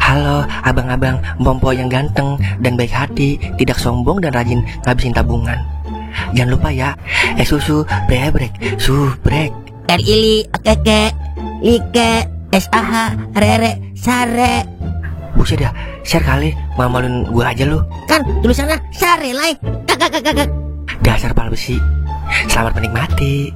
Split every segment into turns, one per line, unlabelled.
Halo abang-abang Mpompo yang ganteng dan baik hati, tidak sombong dan rajin ngabisin tabungan. Jangan lupa ya, susu brebrek, subrek.
Ili, keke, like, sah, rere, sare.
Buset dah, share kali, mamalin gua aja lu.
Kan tulisannya sare lai. Kakak.
Dasar pal besi. Selamat menikmati.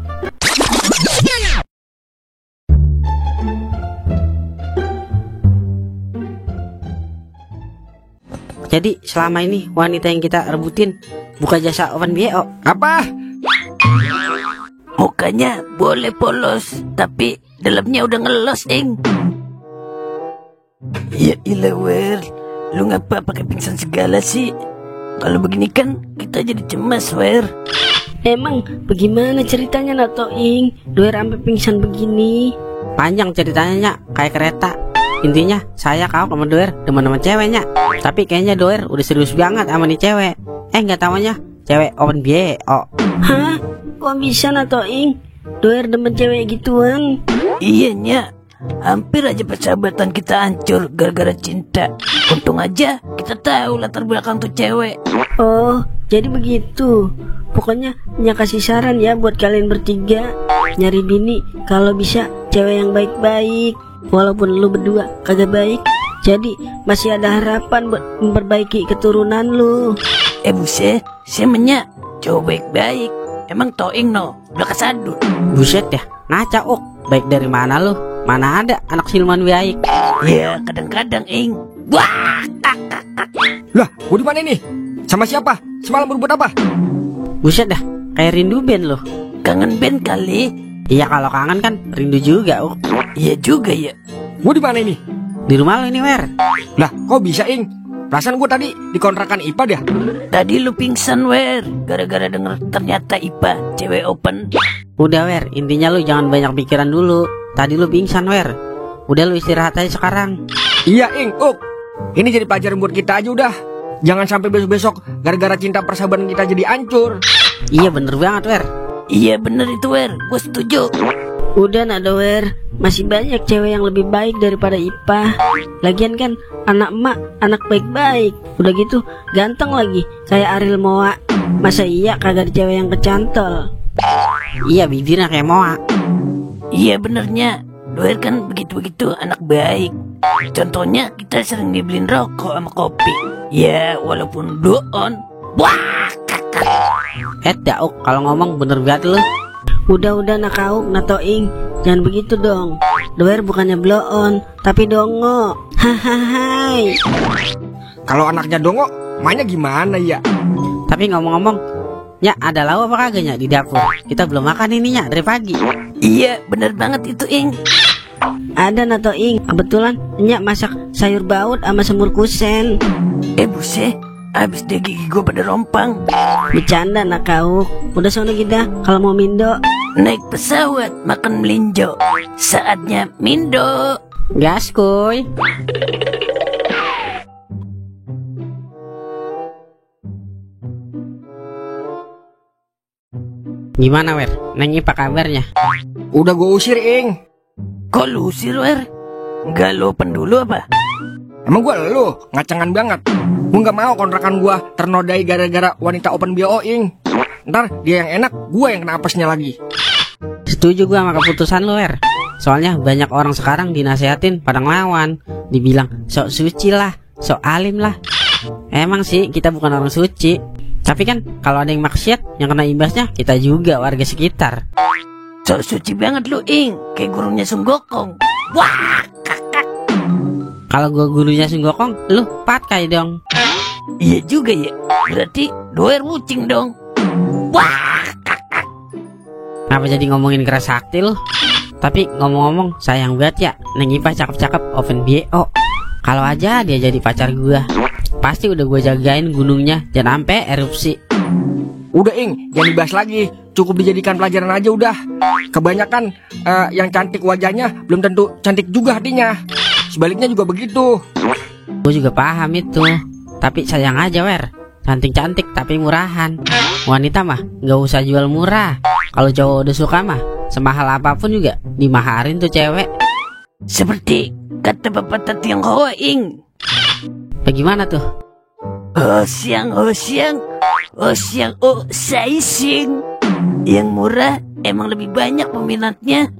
Jadi selama ini wanita yang kita rebutin buka jasa Open BO.
Apa?
Mukanya boleh polos, tapi dalamnya udah ngelos, Ing. Ya ilah, Wer. Lu ngapa pakai pingsan segala sih? Kalau begini kan kita jadi cemas, Wer.
Emang bagaimana ceritanya Nato Ing? Doer sampai pingsan begini.
Panjang ceritanya, Nyak, kayak kereta. Intinya saya kau sama Doer teman-teman ceweknya. Tapi kayaknya Doer udah serius banget sama nih cewek. Nggak taunya cewek Open BO.
Hah? Kok bisa Nato Ing? Doer demen cewek gituan?
Iya, Nyak. Hampir aja persahabatan kita hancur gara-gara cinta. Untung aja kita tahu latar belakang tuh cewek.
Oh, jadi begitu. Pokoknya Nyak kasih saran ya buat kalian bertiga. Nyari bini kalau bisa cewek yang baik-baik. Walaupun lu berdua kagak baik, jadi masih ada harapan buat memperbaiki keturunan lu.
Buset, semennya cowok baik-baik. Emang Toing no, udah kesadut.
Buset ya, ngaca baik dari mana lu? Mana ada anak siluman baik?
Ya kadang-kadang, Ing. Wah,
Lah, gua di mana ini? Sama siapa? Semalam berbuat apa?
Buset dah, kayak rindu band lu.
kangen band kali.
Iya kalau kangen kan rindu juga.
Iya juga ya.
Gua di mana ini?
Di rumah lu ini, Wer.
Lah, kok bisa, Ing? Perasaan gua tadi di kontrakan IPA dah.
Tadi lu pingsan, Wer, gara-gara denger ternyata IPA cewek open.
Udah, Wer, intinya lu jangan banyak pikiran dulu. Tadi lu pingsan, Wer. Udah lu istirahat aja sekarang.
Iya, Ing, ini jadi pelajaran buat kita aja udah. Jangan sampai besok-besok gara-gara cinta persahabatan kita jadi hancur.
Iya bener banget, Wer.
Iya bener itu, Wer, gue setuju.
Udah nada, Wer, masih banyak cewek yang lebih baik daripada IPA. Lagian kan anak emak anak baik-baik. Udah gitu ganteng lagi kayak Ariel Moa. Masa iya kagak ada cewek yang kecantol?
Iya bibirnya kayak Moa.
Iya benernya, Doer kan begitu-begitu anak baik. Contohnya kita sering dibeliin rokok sama kopi. Ya walaupun doon. Wah,
Dauk kalau ngomong bener banget lu.
Udah nakauk Natoing, jangan begitu dong. Doer bukannya blow on, tapi dongo. Hahaha.
Kalau anaknya dongo, mainnya gimana ya?
Tapi ngomong-ngomong, Nya ada lauk apa kagak Nya di dapur? Kita belum makan ini Nya dari pagi.
Iya bener banget itu, Ing.
Ada Natoing, kebetulan Nyak masak sayur baut sama semur kusen.
Buset, abis deh gigi gue pada rompang.
Bercanda nakauk. Udah sono kita kalau mau mindo.
Naik pesawat makan melinjo. Saatnya mindo.
Gas kuy. Gimana, Wer? Neng Ipa kabarnya?
Udah gue usir, Ing.
Kok lu usir, Wer? Nggak lu open dulu apa?
Emang gue lu ngacengan banget. Gue gak mau kontrakan gue ternodai gara-gara wanita open BO, Ing. Ntar dia yang enak, gue yang kena apesnya lagi.
Setuju gue sama keputusan lu, Wer. Soalnya banyak orang sekarang dinasehatin pada ngelawan. Dibilang sok suci lah, sok alim lah. Emang sih kita bukan orang suci. Tapi kan kalau ada yang maksiat, yang kena imbasnya kita juga warga sekitar.
Sok suci banget lu, Ing. Kayak gurunya Sunggokong. Wah, kakak.
Kalau gue gurunya Sunggokong, lu patkai dong.
Iya juga ya. Berarti Doer wucing dong. Wah, kakak.
Kenapa jadi ngomongin keras sakti lu? Tapi ngomong-ngomong sayang banget ya, Neng Ipa cakep-cakep open BO. Kalau aja dia jadi pacar gua, pasti udah gue jagain gunungnya jangan sampai erupsi.
Udah, Ing, jangan dibahas lagi. Cukup dijadikan pelajaran aja udah. Kebanyakan yang cantik wajahnya belum tentu cantik juga hatinya. Sebaliknya juga begitu.
Gue juga paham itu. Tapi sayang aja, Wer, cantik-cantik tapi murahan. Wanita mah gak usah jual murah. Kalau cowok udah suka mah semahal apapun juga dimaharin tuh cewek.
Seperti kata pepatah Tionghoa, Ing.
Bagaimana tuh?
Oh siang, oh siang, oh siang, oh saising. Yang murah emang lebih banyak peminatnya.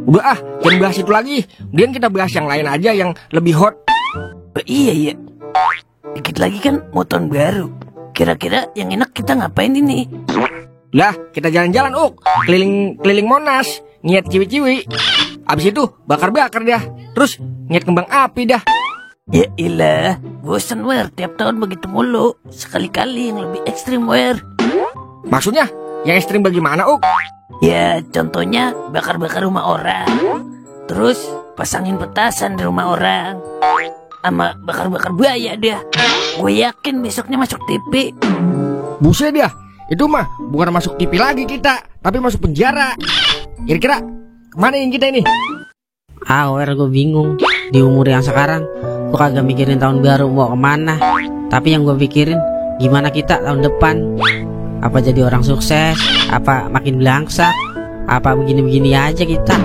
Udah ah, jangan bahas itu lagi. Kemudian kita bahas yang lain aja yang lebih hot.
Oh, iya. Dikit lagi kan mau tahun baru. Kira-kira yang enak kita ngapain ini?
Lah, kita jalan-jalan, keliling Monas, ngiat ciwi-ciwi. Abis itu bakar-bakar dah. Terus ngiat kembang api dah.
Ya ilah, bosan Wer, tiap tahun begitu mulu. Sekali-kali yang lebih ekstrim Wer.
Maksudnya, yang ekstrim bagaimana,
Ya contohnya bakar-bakar rumah orang. Terus pasangin petasan di rumah orang. Sama bakar-bakar buaya dia. Gue yakin besoknya masuk TV.
Buset dia, itu mah bukan masuk TV lagi kita, tapi masuk penjara. Kira-kira kemana yang kita ini?
Wer, gue bingung. Di umur yang sekarang gue kagak mikirin tahun baru mau kemana. Tapi yang gue pikirin, gimana kita tahun depan. Apa jadi orang sukses? Apa makin belangsak? Apa begini-begini aja kita?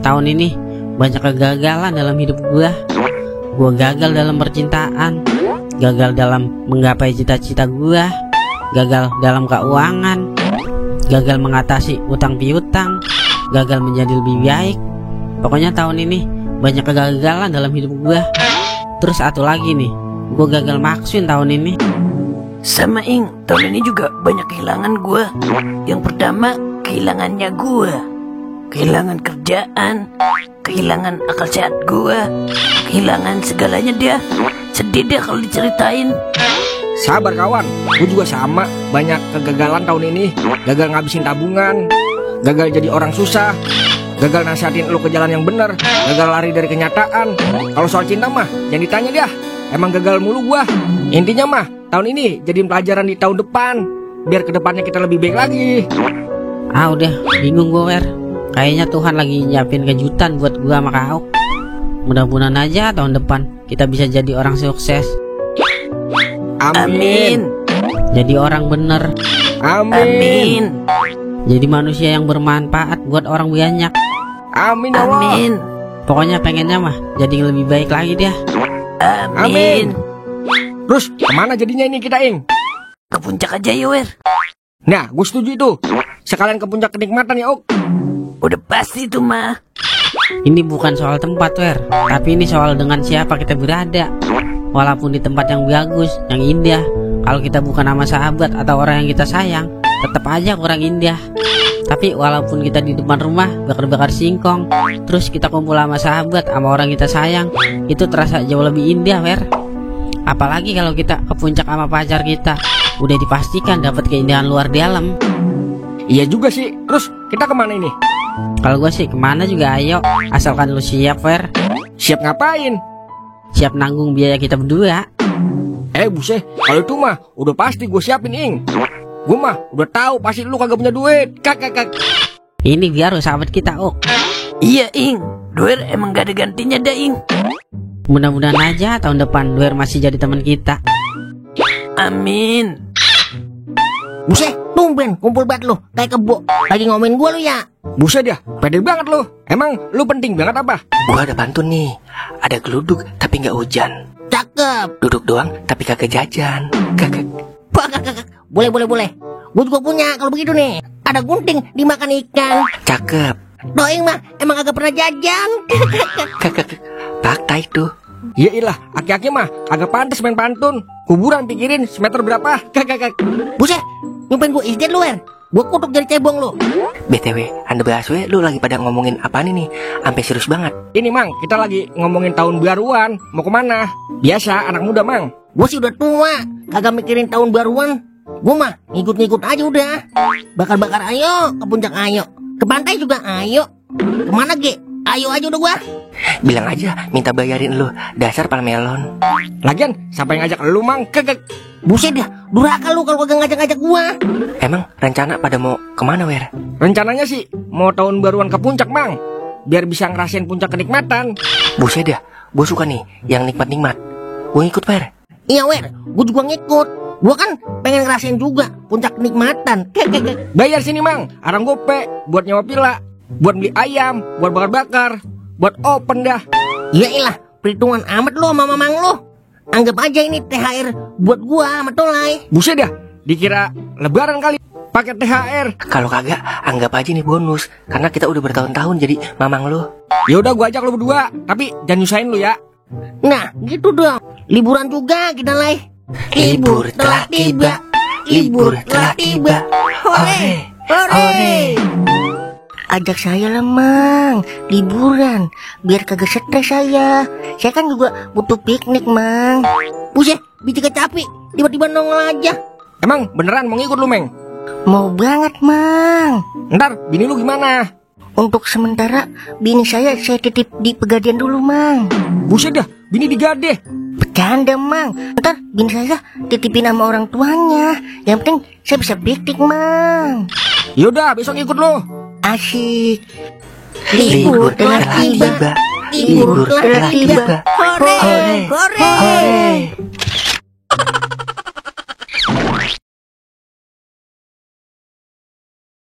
Tahun ini banyak kegagalan dalam hidup gue. Gue gagal dalam percintaan, gagal dalam menggapai cita-cita gue, gagal dalam keuangan, gagal mengatasi utang piutang, gagal menjadi lebih baik. Pokoknya tahun ini banyak kegagalan dalam hidup gue. Terus satu lagi nih, gue gagal maksud tahun ini.
Sama Ing, tahun ini juga banyak kehilangan gue. Yang pertama, kehilangannya gue. Kehilangan kerjaan, kehilangan akal sehat gue, kehilangan segalanya dia. Sedih dia kalau diceritain.
Sabar kawan, gue juga sama. Banyak kegagalan tahun ini. Gagal ngabisin tabungan, gagal jadi orang susah, gagal nasihatin lu ke jalan yang bener, gagal lari dari kenyataan. Kalau soal cinta mah jangan ditanya dia. Emang gagal mulu gua. Intinya mah tahun ini jadi pelajaran di tahun depan, biar kedepannya kita lebih baik lagi.
Udah bingung gue Wer. Kayaknya Tuhan lagi nyiapin kejutan buat gua sama kau. Mudah-mudahan aja tahun depan kita bisa jadi orang sukses.
Amin.
Jadi orang bener.
Amin.
Jadi manusia yang bermanfaat buat orang banyak.
Amin ya Allah.
Amin.
Pokoknya pengennya mah jadi lebih baik lagi dia.
Amin.
Terus kemana jadinya ini kita, Ing?
Ke puncak aja ya Wer.
Nah, gue setuju itu. Sekalian ke puncak kenikmatan ya,
Udah pasti tuh mah.
Ini bukan soal tempat Wer, tapi ini soal dengan siapa kita berada. Walaupun di tempat yang bagus, yang indah, kalau kita bukan sama sahabat atau orang yang kita sayang, tetap aja kurang indah. Tapi walaupun kita di depan rumah bakar-bakar singkong, terus kita kumpul sama sahabat, sama orang kita sayang, itu terasa jauh lebih indah Wer. Apalagi kalau kita ke puncak sama pacar kita, udah dipastikan dapat keindahan luar dalam.
Iya juga sih. Terus kita kemana ini?
Kalau gue sih kemana juga ayo, asalkan lu siap Wer.
Siap ngapain?
Siap nanggung biaya kita berdua.
Buset, kalau itu mah udah pasti gue siapin, Ing. Gue mah udah tahu pasti lu kagak punya duit. Kak.
Ini biar sahabat kita
Iya Ing, Doer emang gak ada gantinya dah Ing.
Mudah-mudahan aja tahun depan Doer masih jadi teman kita.
Amin.
Buset, tumben kumpul banget lu kayak kebo. Lagi ngomongin gua lu ya.
Buset ya, pede banget lu. Emang lu penting banget apa?
Gua ada pantun nih. Ada geluduk tapi nggak hujan.
Cakep.
Duduk doang tapi kagak jajan. Kagak.
Kakak. Boleh. Gua juga punya kalau begitu nih. Ada gunting dimakan ikan.
Cakep.
Doing mah emang agak pernah jajan.
Kagak. Fakta itu.
Ya ilah, aki-aki mah agak pantas main pantun. Kuburan pikirin semeter berapa? Kak.
Buset, nyumpain gua izin lu, Wer. Gua kutuk jadi cebong lu.
BTW, Anda bahas we, lu lagi pada ngomongin apaan ini? Sampai serius banget.
Ini Mang, kita lagi ngomongin tahun baruan. Mau kemana? Biasa, anak muda Mang.
Gua sih udah tua, kagak mikirin tahun baruan. Gua mah ngikut-ngikut aja udah. Bakar-bakar ayo, ke puncak ayo. Ke pantai juga ayo. Kemana Ge? Ayo aja udah gua.
Bilang aja, minta bayarin lu. Dasar palmelon.
Lagian, siapa yang ngajak lu Mang? Kagak.
Buset dah, durhaka lu kalau kagak ngajak-ngajak gua.
Emang rencana pada mau kemana, Wer?
Rencananya sih mau tahun baruan ke puncak Mang, biar bisa ngerasain puncak kenikmatan.
Buset dah, gue suka nih yang nikmat-nikmat. Gue ikut, Wer.
Iya Wer, gua juga ngikut. Gua kan pengen ngerasain juga puncak kenikmatan.
Bayar sini Mang, arang gope buat nyewa pila, buat beli ayam, buat bakar-bakar. buat open dah.
Yailah, perhitungan amat lo sama mamang lo. Anggap aja ini THR buat gua sama Tolai.
Buset dah, dikira lebaran kali pakai THR.
Kalau kagak, anggap aja nih bonus. Karena kita udah bertahun-tahun jadi mamang lo.
Ya udah gua ajak lo berdua, tapi jangan nyusahin lu ya.
Nah, gitu dong. Liburan juga kita, Lai.
Libur telah tiba. Libur telah tiba. Hore, hore.
Ajak saya lah, Mang. Liburan. Biar kagak stres saya. Saya kan juga butuh piknik, Mang. Buset, biji kecapi. Tiba-tiba nongol aja.
Emang beneran mau ngikut lu, Meng?
Mau banget, Mang.
Ntar bini lu gimana?
Untuk sementara, bini saya titip di Pegadaian dulu, Mang.
Buset dah, bini digadeh.
Bercanda, Mang. Ntar bini saya titipin sama orang tuanya. Yang penting saya bisa piknik, Mang.
Yaudah, besok ikut lu.
Asik.
Libur telah tiba. Libur telah tiba.
Hore, hore.